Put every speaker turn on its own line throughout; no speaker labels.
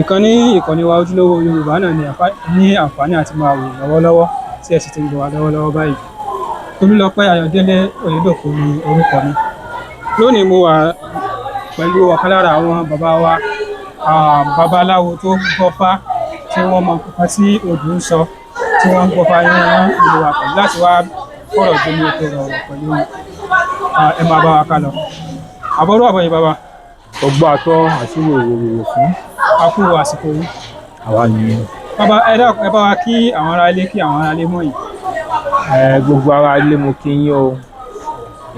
Ìkànnì ìkànnì wa Ojúlówó Yorùbá náà ní ní àǹfààní àti máa wò lọ́wọ́lọ́wọ́ tí ẹ sì ti ń gbọ́ wa lọ́wọ́lọ́wọ́ báyìí. Tolúlọpẹ́ Ayọ̀délé Oyèdòkun ni orúkọ mi. Lónìí mo wà pẹ̀lú ọ̀kan lára àwọn bàbá wa, babaláwo tó gbọ́fá, tí wọ́n mọ nǹkan tí odù ń sọ, tí wọ́n ń gbọ́fá ní ìlú wa pẹ̀lú láti wá fọ̀rọ̀ jomi toro ọ̀rọ̀ pẹ̀lú wọn. Ẹ máa bá wa ká lọ. Àbọ̀rú àbọ̀yè bàbá.
Ọgbọ́n atọ́ àṣírí òwòrò fún.
A kú àsìkò yìí.
Àwa nìyẹn.
Bàbá, ẹ dákun, ẹ bá wa kí àwọn ará ilé, kí àwọn ará ilé mọ̀ yìí.
Ẹ gbogbo ará ilé, mo kí yín o.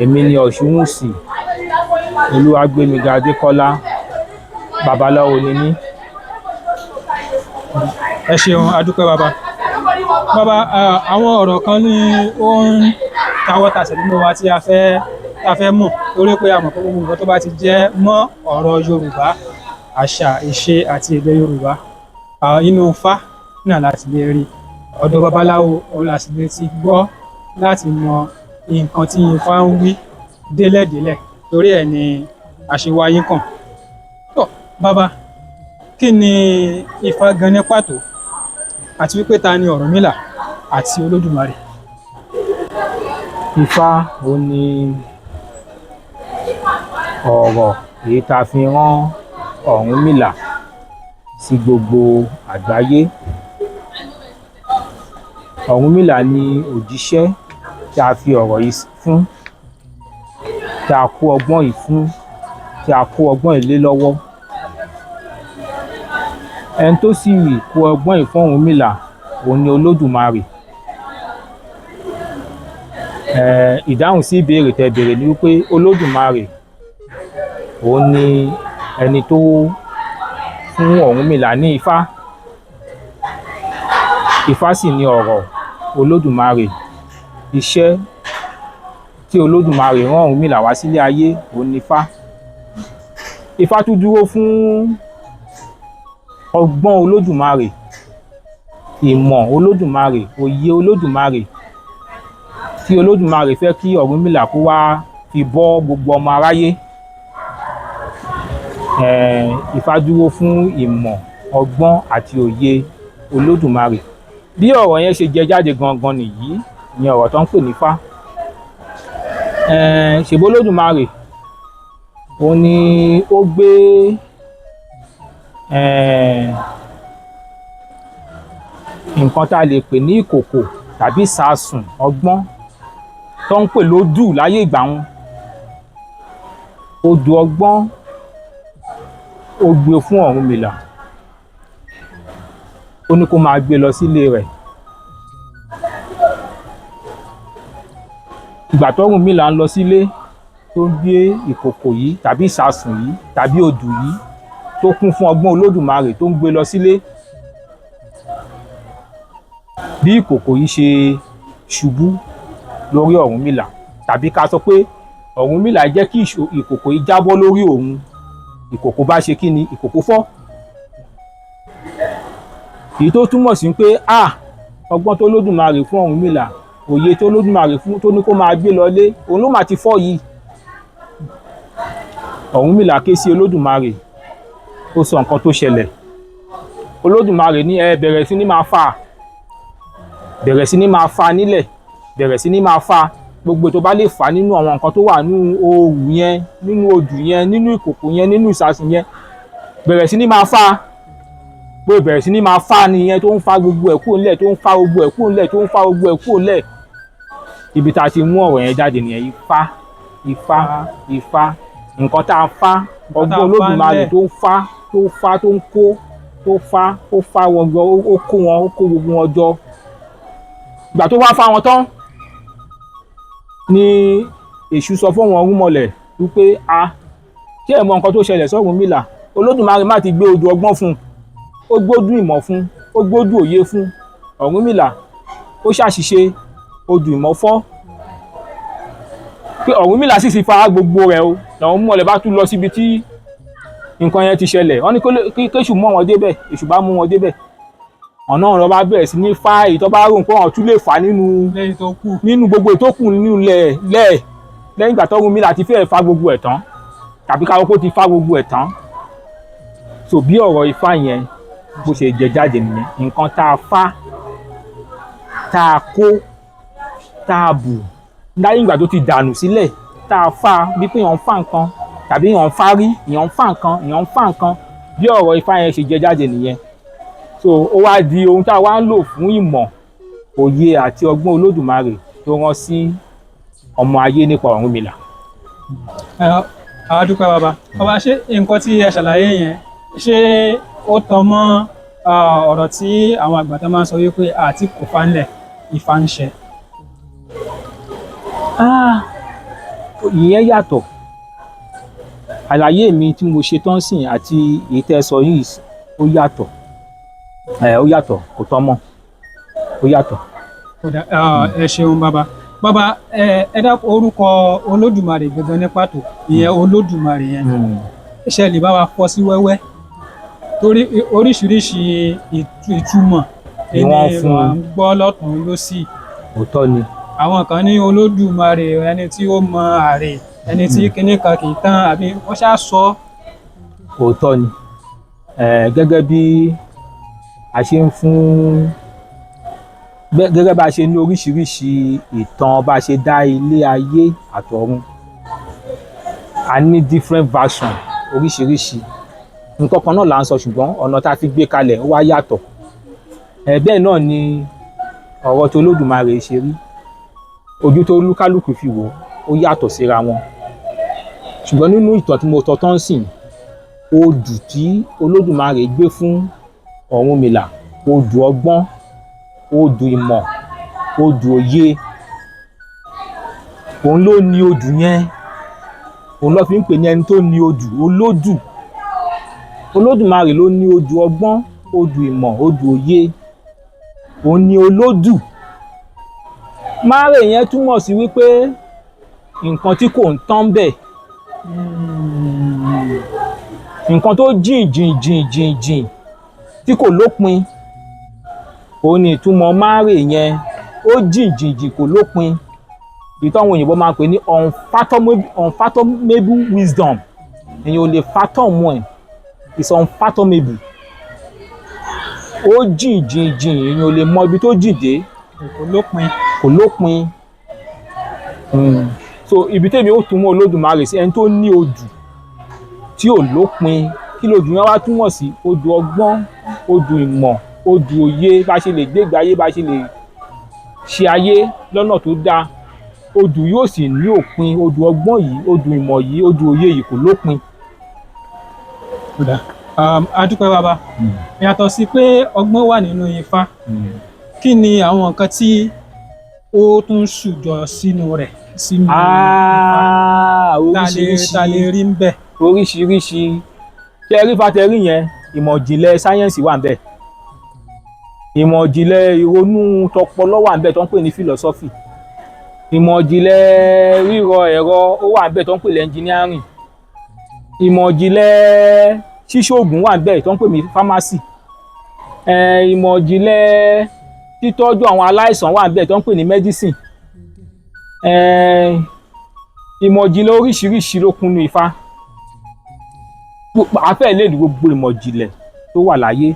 Èmi ni Ọ̀ṣunwùsì Olúwagbémiga Adékọ́lá, babaláwo ni mí.
Ẹ ṣeun, a dúpẹ́ bàbá. Bàbá, àwọn ọ̀rọ̀ kan ní ó ń tawọ́ tasẹ̀ nínú wa tí a fẹ́ mọ̀, torí pé a mọ̀ pé gbogbo nǹkan tó bá ti jẹ́ mọ́ ọ̀rọ̀ Yorùbá, àṣà, ìṣe àti èdè Yorùbá, inú Ifá náà láti lè rí. Ọ̀dọ̀ babaláwo òun la sì lè ti gbọ́ láti mọ nǹkan tí Ifá ń wí délẹ̀délẹ̀, torí ẹ̀ ni àṣewáyé kàn. Tó bàbá, kí ni Ifá gan ní pàtó, àti wípé ta ni Ọ̀rúnmìlà àti Olódùmarè?
Ifá ó ní ọ̀rọ̀ èyí tá a fi rán Ọ̀rúnmìlà sí gbogbo àgbáyé. Ọ̀rúnmìlà ni òjíṣẹ́ tí a fi ọ̀rọ̀ yìí fún, tí a kó ọgbọ́n yìí fún, tí a kó ọgbọ́n yìí lé lọ́wọ́. Ẹni tó sì kó ọgbọ́n yìí fún Ọ̀rúnmìlà òun ni Olódùmarè. Ìdáhùn sí ìbéèrè tẹ́ béèrè ni wípé Olódùmarè òun ni ẹni tó fún Ọ̀rúnmìlà ní Ifá. Ifá sì ni ọ̀rọ̀ Olódùmarè. Iṣẹ́ tí Olódùmarè rán Ọ̀rúnmìlà wá sílé ayé òun ni Ifá. Ifá tún dúró fún ọgbọ́n Olódùmarè, ìmọ̀ Olódùmarè, òye Olódùmarè tí Olódùmarè fẹ́ kí Ọ̀rúnmìlà kó wá fi bọ́ gbogbo ọmọ aráyé. Ifá dúró fún ìmọ̀, ọgbọ́n àti òye Olódùmarè. Bí ọ̀rọ̀ yẹn ṣe jẹ jáde gangan nìyí ni ọ̀rọ̀ tó ń pè ní Ifá. Ṣèbó Olódùmarè òun ni ó gbé nǹkan tá a lè pè ní ìkòkò tàbí ìsasùn ọgbọ́n tó ń pè lódù láyé ìgbà wọn. Odù ọgbọ́n ó gbé fún Ọ̀rúnmìlà, ó ní kó máa gbé lọ sílé rẹ̀. Ìgbà tọ́rúnmìlà ń lọ sílé tó ń gbé ìkòkò yìí tàbí ìsasùn yìí tàbí odù yìí tó kún fún ọgbọ́n Olódùmarè tó ń gbé lọ sílé, bí ìkòkò yìí ṣe ṣubú lórí Ọ̀rúnmìlà, tàbí ká sọ pé Ọ̀rúnmìlà jẹ́ kí ìkòkò yìí jábọ́ lórí òun, ìkòkò bá ṣe kí ni, ìkòkò fọ́. Èyí tó túmọ̀ sí pé ọgbọ́n tó Olódùmarè fún Ọ̀rúnmìlà, òye tó Olódùmarè fún tó ní kó máa gbé lọlé, òun ló máa ti fọ́ yìí. Ọ̀rúnmìlà ké sí Olódùmarè, ó sọ nǹkan tó ṣẹlẹ̀. Olódùmarè ní ẹ bẹ̀rẹ̀ sí ní máa fà, bẹ̀rẹ̀ sí ní máa fà nílẹ̀, bẹ̀rẹ̀ sí ní máa fà gbogbo tó bá lè fà nínú àwọn nǹkan tó wà nínú òòrù yẹn, nínú odù yẹn, nínú ìkòkò yẹn, nínú ìsasùn yẹn, bẹ̀rẹ̀ sí ní máa fà. Pé bẹ̀rẹ̀ sí ní máa fà nìyẹn, tó ń fa gbogbo ẹ̀ kúrò nílẹ̀, tó ń fa gbogbo ẹ̀ kúrò nílẹ̀, tó ń fa gbogbo ẹ̀ kúrò nílẹ̀. Ibi tá a ti mú ọ̀rọ̀ yẹn jáde nìyẹn. Ifá, Ifá, Ifá, nǹkan tá a fá, ọgbọ́n Olódùmarè tó ń fá, tó fá, tó ń kó, tó fá, ó fá wọn jọ, ó kó wọn, ó kó gbogbo wọn jọ. Ìgbà tó wá fá wọn tán ni Èṣù sọ fún wọn rúmọlẹ̀ wípé a ṣé ẹ mọ nǹkan tó ṣẹlẹ̀ sọ́rúnmìlà? Olódùmarè má ti gbé odù ọgbọ́n fún un, ó gbódù ìmọ̀ fún, ó gbódù òye fún Ọ̀rúnmìlà, ó ṣàṣìṣe, odù ìmọ̀ fọ́. Pé Ọ̀rúnmìlà sì ti fa gbogbo rẹ̀ o. Làwọn mọ̀lẹ́ bá tún lọ síbi tí nǹkan yẹn ti ṣẹlẹ̀, wọ́n ní kéṣù mú wọn débẹ̀. Èṣù bá mú wọn débẹ̀, ọ̀nà ọ̀rọ̀ bá bẹ̀rẹ̀ sí ní fá èyí tó bá rò pé wọ́n tún lè fà nínú nínú gbogbo ètò kù nínú lẹ̀ lẹ́yìn ìgbà tọ́rúnmìlà ti fẹ́ẹ̀ fa gbogbo ẹ̀ tán, tàbí ká kó ti fa gbogbo ẹ̀ tán. So bí ọ̀rọ̀ Ifá yẹn bó ṣe jẹ jáde nìyẹn. Nǹkan tá a fá, tá a kó, tá a bù láyé ìgbà tó ti dànù sílẹ̀, tá a fá bí pé èèyàn ń fá nǹkan tàbí èèyàn ń fárí, èèyàn ń fá nǹkan, èèyàn ń fá nǹkan, bí ọ̀rọ̀ Ifá yẹn ṣe jẹ jáde nìyẹn. So ó wá di ohun tá a wá ń lò fún ìmọ̀, òye àti ọgbọ́n Olódùmarè tó rán sí ọmọ ayé nípa Ọ̀rúnmìlà.
Ẹ a dúpẹ́, bàbá. Bàbá, ṣé nǹkan tí ẹ ṣàlàyé yẹn, ṣé ó tọ́ mọ́ ọ̀rọ̀ tí àwọn àgbà tó máa ń sọ wípé àti kò fa ńlẹ̀, Ifá ń ṣe?
Ah, ìyẹn yàtọ̀. Àlàyé mi tí mo ṣe tán sìn àti èyí tẹ́ ẹ sọ yìí, ó yàtọ̀. Ẹ ó yàtọ̀, kò tọ́ mọ́, ó yàtọ̀.
Kódà, ẹ ṣeun, bàbá. Bàbá, ẹ dákun, orúkọ Olódùmarè gangan ní pàtó, ìyẹn Olódùmarè yẹn, ṣe lè bá wa fọ́ sí wẹ́wẹ́? Torí oríṣiríṣi ìtumọ̀
ni wọ́n fún
à ń gbọ́ lọ́tùn lósì.
Òótọ́ ni.
Àwọn kan ní Olódùmarè, ẹni tí ó mọ àrè, ẹni tí kinní kan kì í tán, àbí wọ́n ṣáà sọ.
Òótọ́ ni. Gẹ́gẹ́ bí a ṣe ń fún gẹ́gẹ́ bá a ṣe ní oríṣiríṣi ìtàn bá a ṣe dá ilé ayé àtọ̀run, a ní different version, oríṣiríṣi nǹkan kan náà là ń sọ, ṣùgbọ́n ọ̀nà tá a fi gbé kalẹ̀ ó wá yàtọ̀. Bẹ́ẹ̀ náà ni ọ̀rọ̀ tí Olódùmarè ṣe rí. Ojú tó olúkálùkù fi wò ó yàtọ̀ síra wọn. Ṣùgbọ́n nínú ìtàn tí mo tọ́ tán sìn, odù tí Olódùmarè gbé fún Ọ̀rúnmìlà, odù ọgbọ́n, odù ìmọ̀, odù òye, òun ló ní odù yẹn. Òun ló fi ń pè ní ẹni tó ní odù, olódù. Olódùmarè ló ní odù ọgbọ́n, odù ìmọ̀, odù òye. Òun ni olódù. Márè yẹn túmọ̀ sí wípé nǹkan tí kò ń tán bẹ̀, nǹkan tó jìn jìn jìn jìn jìn tí kò lópin, òun ni ìtumọ̀ márè yẹn. Ó jìn jìn jìn, kò lópin. Èyí táwọn òyìnbó máa ń pè ní unfathomable wisdom. Èèyàn ò lè fathom ẹ̀, it's unfathomable. Ó jìn jìn jìn, èèyàn ò lè mọ ibi tó jìn dé.
Kò lópin.
Kò lópin. So ibi tèmi ó túmọ̀ Olódùmarè sí, ẹni tó ní odù tí ò lópin. Kí lodù yẹn wá túmọ̀ sí? Odù ọgbọ́n, odù ìmọ̀, odù òye, bá ṣe lè gbégbé ayé, bá ṣe lè ṣe ayé lọ́nà tó dáa. Odù yóò sì ní òpin. Odù ọgbọ́n yìí, odù ìmọ̀ yìí, odù òye yìí kò lópin.
Kódà, a dúpẹ́, bàbá. Yàtọ̀ sí pé ọgbọ́n wà nínú Ifá, kí ni àwọn nǹkan tí ó tún ṣùjọ sínú rẹ̀, sínú Ifá?
Ah,
tá a lè
oríṣiríṣi.
Tá a lè rí ń bẹ̀.
Oríṣiríṣi. Ṣé ẹ rí fatẹ́rí yẹn, ìmọ̀ ìjìnlẹ̀ sáyẹ́ǹsì wà ń bẹ̀, ìmọ̀ ìjìnlẹ̀ ìrònú tọpọlọ wà ń bẹ̀ tó ń pè ní philosophy, ìmọ̀ ìjìnlẹ̀ rírọ ẹ̀rọ ó wà ń bẹ̀ tó ń pè ní engineering, ìmọ̀ ìjìnlẹ̀ ṣíṣoògùn wà ń bẹ̀ tó ń pè ní pharmacy, ìmọ̀ ìjìnlẹ̀ títọ́jú àwọn aláìsàn wà ń bẹ̀ tó ń pè ní medicine. Ìmọ̀ ìjìnlẹ̀ oríṣiríṣi ló kúnnú Ifá. A fẹ́ lè ní gbogbo ìmọ̀ ìjìnlẹ̀ tó wà láyé,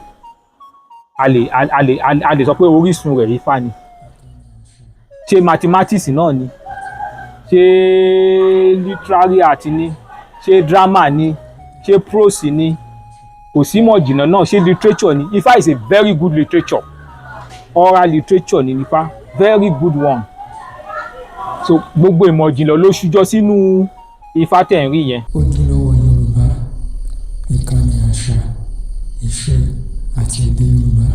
a lè sọ pé orísun rẹ̀ Ifá ni. Ṣé mathematics náà ni? Ṣé literary art ni? Ṣé drama ni? Ṣé prose ni? Kò sí ìmọ̀ ìjìnlẹ̀ náà. Ṣé literature ni? Ifá is a very good literature. Oral literature ni Ifá, very good one. So gbogbo ìmọ̀ ìjìnlẹ̀ ló ṣújọ sínú Ifá tẹ̀ ń rí yẹn.
Ojúlówó Yorùbá, ìkànnì àṣà, ìṣe àti èdè Yorùbá.